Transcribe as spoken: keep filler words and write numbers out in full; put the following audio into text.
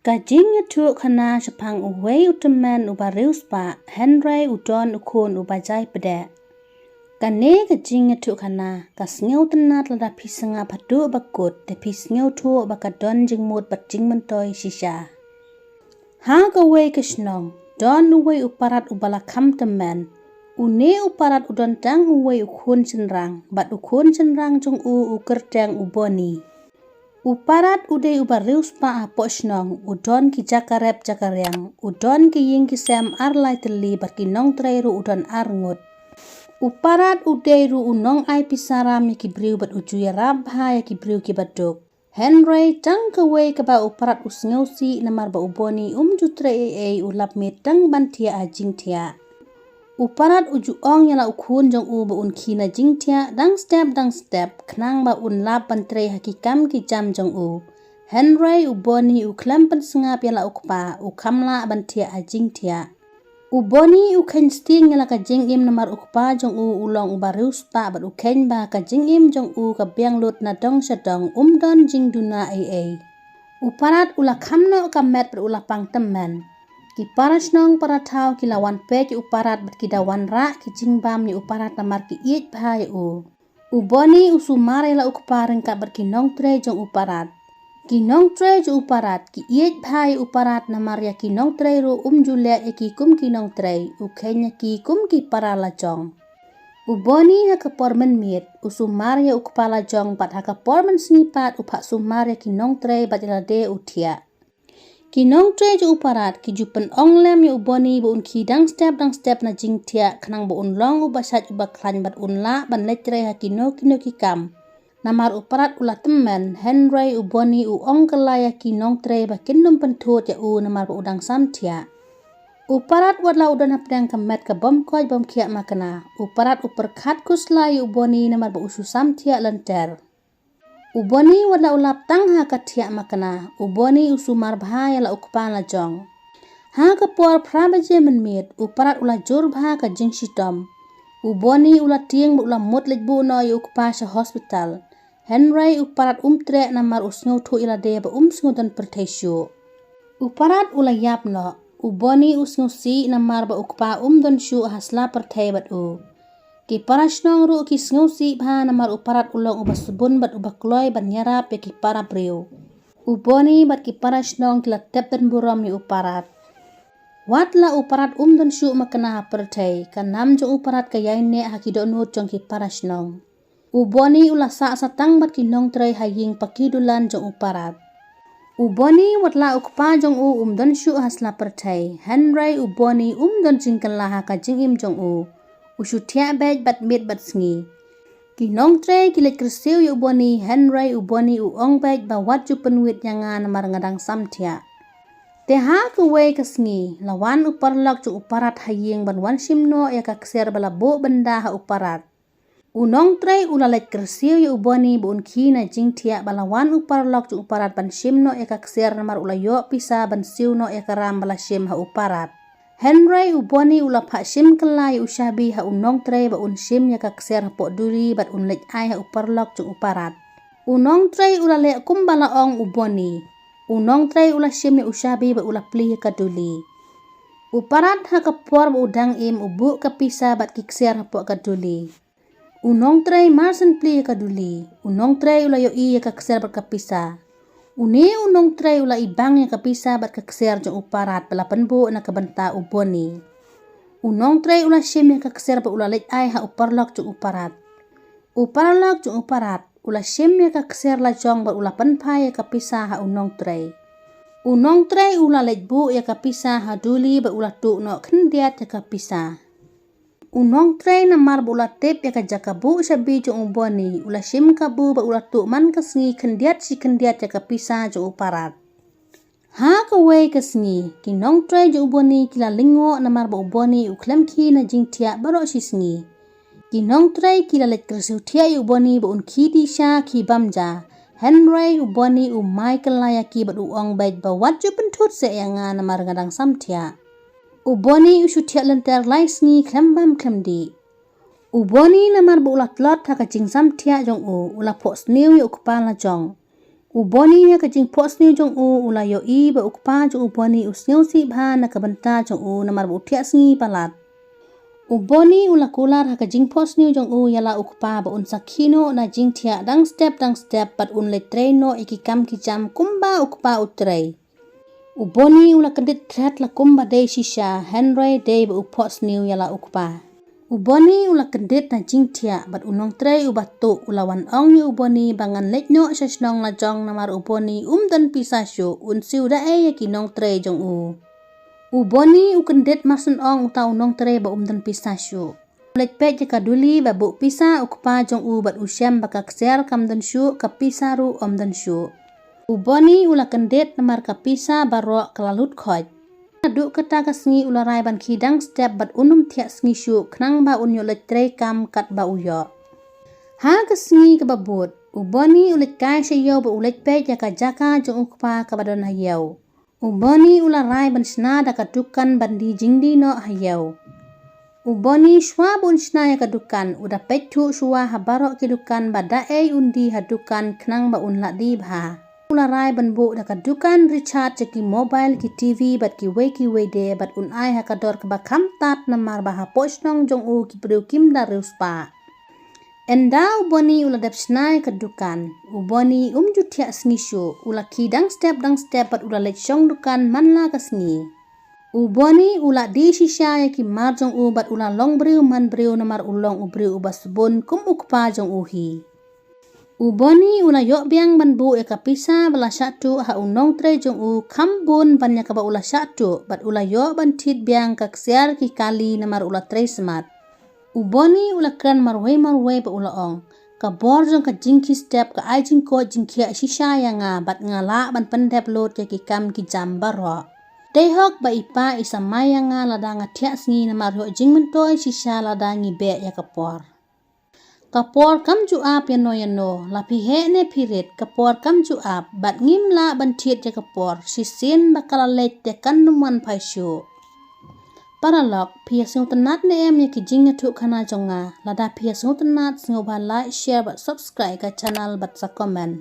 Ka jingïathuhkhana shaphang uwei u tymmen uba riewspah, hynrei u don u khun uba jai pdeh. Kane ka jingïathuhkhana ka sngewtynnad lada phi sngap haduh ba kut, te phi sngewthuh ba ka don jingmut bad jingmyntoi shisha. Ha kawei ka shnong, don uwei u parat uba la kham tymmen. Une u parat u don tang uwei u khun shynrang, bad u khun shynrang jong u u kyrteng u Boni. U parat u dei uba riewspah hapoh shnong, u don ki jaka rep jaka riang, u don ki ïing ki sem ar lai tylli bad ki nongtrei ruh u don ar ngut. U parat u dei ruh u nongai pisa ram ïa ki briew bad u ju ïarap bha ïa ki briew kiba duk. Hynrei tang kawei kaba u parat u sngewsih namar ba u Boni um ju trei ei ei, u lap miet tang ban thiah ha jingthiah. U parat u ju ong ïa la u khun jong u ba un khie na jingthiah dang step dang step khnang ba un lap ban trei ha ki kam ki jam jong u. Hynrei u Boni u khlem pynsngap ïa la u kpa, u kham lah ban thiah ha jingthiah. U Boni u kheiñ sting ïa la ka jingim namar u kpa jong u u long uba riewspah bad u kheiñ ba ka jingim jong u ka biang lut na dong sha dong, um don jingduna ei ei. U parat u la kham noh ka met bad u la pang tymmen. Ki para shnong para thaw ki la wan peit ïa u parat bad ki da wanrah ki jingbam ïa u parat namar ki ïeit bha ïa u. U Boni u sumar ïa la u kpa ryngkat bad ki nongtrei jong u parat. Ki nongtrei jong u parat ki ïeit bha ïa u parat namar ïa ki nongtrei ruh um ju leh ïa ki kum ki nongtrei, u kheiñ ïa ki kum ki para lajong. U Boni ha ka por mynmiet u sumar ïa u kpa lajong bad ha ka por mynsngi pat u phah sumar ïa ki nongtrei bad ïa lade u thiah. Ki nongtrei jong u parat ki ju pynong lem ïa u Boni ba un khie dang step dang step na jingthiah khnang ba un long uba shait uba khlaiñ bad un lah ban leit trei ha kino kino ki kam. Namar u parat u la tymmen, hynrei u Boni u ong kylla ïa ki nongtrei ba kin nym pynthut ïa u namar ba u dang samthiah. U parat wat la u don hapdeng ka met ka bym koit bym khiah makna, u parat u pyrkhat khuslai ïa u Boni namar ba u shu samthiah lynter. U Boni wat la u lap tang ha ka thiah makna, u Boni u sumar bha ïa la u kpa lajong. Ha ka por phra baje mynmiet, u parat u la jur bha ka jingshitom. U Boni u la tieng bad u la mut leit buh noh ïa u kpa sha hospital. Hynrei u parat um treh namar u sngewthuh ïa lade ba um sngewdon pyrthei shuh. U parat u la ïap noh, u Boni u sngewsih namar ba u kpa um don shuh ha sla pyrthei bad u. Ki para shnong ruh ki sngewsih bha namar u parat u long uba sbun bad uba kloi ban ïarap ïa ki para briew. U Boni bad ki para shnong ki la tep don burom ïa u parat. Wat la u parat um don shuh makna ha pyrthei, ka nam jong u parat ka ïaineh ha ki dohnud jong ki para shnong. U Boni u la sah satang bad ki nongtrei ha ïing paki dulan jong u parat. U Boni wat la u kpa jong u um don shuh ha sla pyrthei, hynrei u Boni um don jingkylla ha ka jingim jong u. U shu thiah beit bad miet bad sngi. Ki nongtrei ki leit kyrsiew ïa u Boni, hynrei u Boni u ong beit ba wat ju pynwit ïa nga namar nga dang samthiah. Te ha kawei ka sngi, la wan u paralok jong u parat ha ïing ban wan shim noh ïa ka ksiar ba la buh bynda ha u parat. U nongtrei u la leit kyrsiew ïa u Boni ba un khie na jingthiah, ba la wan u paralok jong u parat ban shim noh ïa ka ksiar namar u la ïoh pisa ban siew noh ïa ka ram ba la shim ha u parat. Hynrei u Boni u la phah shim kylla ïa u shabi ha u nongtrei ba un shim ïa ka ksiar hapoh duli bad un leit ai ha u paralok jong u parat. U nongtrei u la leh kumba la ong u Boni. U nongtrei u la shim ïa u shabi bad u la plie ïa ka duli. U parat ha ka por ba u dang im u buh ka pisa bad ki ksiar hapoh ka duli. U nongtrei mar syn plie ïa ka duli. U nongtrei u la ïohi ïa ka ksiar bad ka pisa. Une u nongtrei u la ibang ïa ka pisa bad ka ksiar jong u parat ba la pynbuh na ka bynta u Boni. U nongtrei u la shim ïa ka ksiar bad u la leit ai ha u paralok jong u parat. U paralok jong u parat u la shim ïa ka ksiar lajong bad u la pynphai ïa ka pisa ha u nongtrei. U nongtrei u la leit buh ïa ka pisa ha duli bad u la tuh noh khyndiat ïa ka pisa. U nongtrei namar ba u la tip ïa ka jaka buh shabi jong u Boni, u la shim kabu bad u la tuh man ka sngi khyndiat shi khyndiat ïa ka pisa jong u parat. Ha kawei ka sngi, ki nongtrei jong u Boni ki la lyngngoh namar ba u Boni u khlem khie na jingthiah baroh shi sngi. Ki nongtrei ki la leit kyrsiew thiah ïa u Boni ba un khie dih sha khie bam ja. Hynrei u Boni u mai kylla ïa ki bad u ong beit ba wat ju pynthut seh ïa nga namar nga dang samthiah. U Boni u shu thiah lynter lai sngi khlem bam khlem dih. U Boni namar ba u la tlot ha ka jingsamthiah jong u, u la phohsniew ïa u kpa lajong. U Boni ha ka jingphohsniew jong u u la ïohi ba u kpa jong u Boni u sngewsih bha na ka bynta jong u namar ba u thiah sngi palat. U Boni u la kular ha ka jingphohsniew jong u ïa la u kpa ba un sakhi noh na jingthiah dang step dang step bad un leit trei noh ïa ki kam ki jam kumba u kpa u trei. U Boni u la kyndit thret la kumba dei shisha, hynrei dei ba u phohsniew ïa la u kpa. U Boni u la kyndit na jingthiah bad u nongtrei uba tuh u la wan ong ïa u Boni ba ngan leit noh sha shnong la jong namar u Boni um don pisa shuh, un siew da ei ïa ki nongtrei jong u. U Boni u kyndit marshen ong uta u nongtrei ba um don pisa shuh. U leit peit ïa ka duli ba buh pisa u kpa jong u bad u shem ba ka ksiar kam don shuh, ka pisa ruh um don shuh. U Boni u la kyndit namar ka pisa baroh ka la lut khoit. Naduh kata ka sngi u la rai ban khie dang step bad un ym thiah sngi shuh khnang ba un ïoh leit trei kam katba u ïoh. Ha ka sngi kaba bud, u Boni u leit kai sha ïew bad u leit peit ïa ka jaka jong u kpa kaba don ha ïew. U Boni u la rai ban shna da ka dukan ban die jingdie noh ha ïew. U Boni shuwa ba un shna ïa ka dukan, u da peit thuh shuwa ha baroh ki dukan ba da ei un die ha dukan khnang ba un lah die bha. U la rai ban buh da ka dukan recharge ïa ki mobile, ki TV bad kiwei kiwei de bad un ai ha ka dor kaba kham tad namar ba hapoh shnong jong u ki briew kim da riewspah. Ynda u Boni u la dep shna ïa ka dukan, u Boni um ju thiah sngi shuh, u la khie dang step dang step bad u la leit shong dukan man la ka sngi. U Boni u la die shisha ïa ki mar jong u bad u la long briew man briew namar u long u briew uba sbun kum u kpa jong u hi. U Boni u la ïoh biang ban buh ïa ka pisa ba la shah tuh ha u nongtrei jong u kham bun ban ïa kaba u la shah tuh bad u la ïoh ban thied biang ka ksiar ki kali namar u la trei smat. U Boni u la kren marwei marwei bad u la ong, ka bor jong ka jingkhie step ka ai jingkoit jingkhiah shisha ïa nga bad nga lah ban pyndep lut ïa ki kam ki jam baroh. Dei hok ba i pa i samai ïa nga lada nga thiah sngi namar ïoh jingmyntoi shisha lada ngi beh ïa ka por. Ka por kam ju ap ïano ïano, la phi heh ne phi rit, ka por kam ju ap, bad ngim lah ban thied ïa ka por, shisien ba ka la leit te kan nym wan phai shuh. Paralok, phi ïa sngewtynnat ne em ïa ki jingïathuhkhana jong nga? Lada phi ïa sngewtynnat, sngewbha like, share bad subscribe ka channel bad sa comment.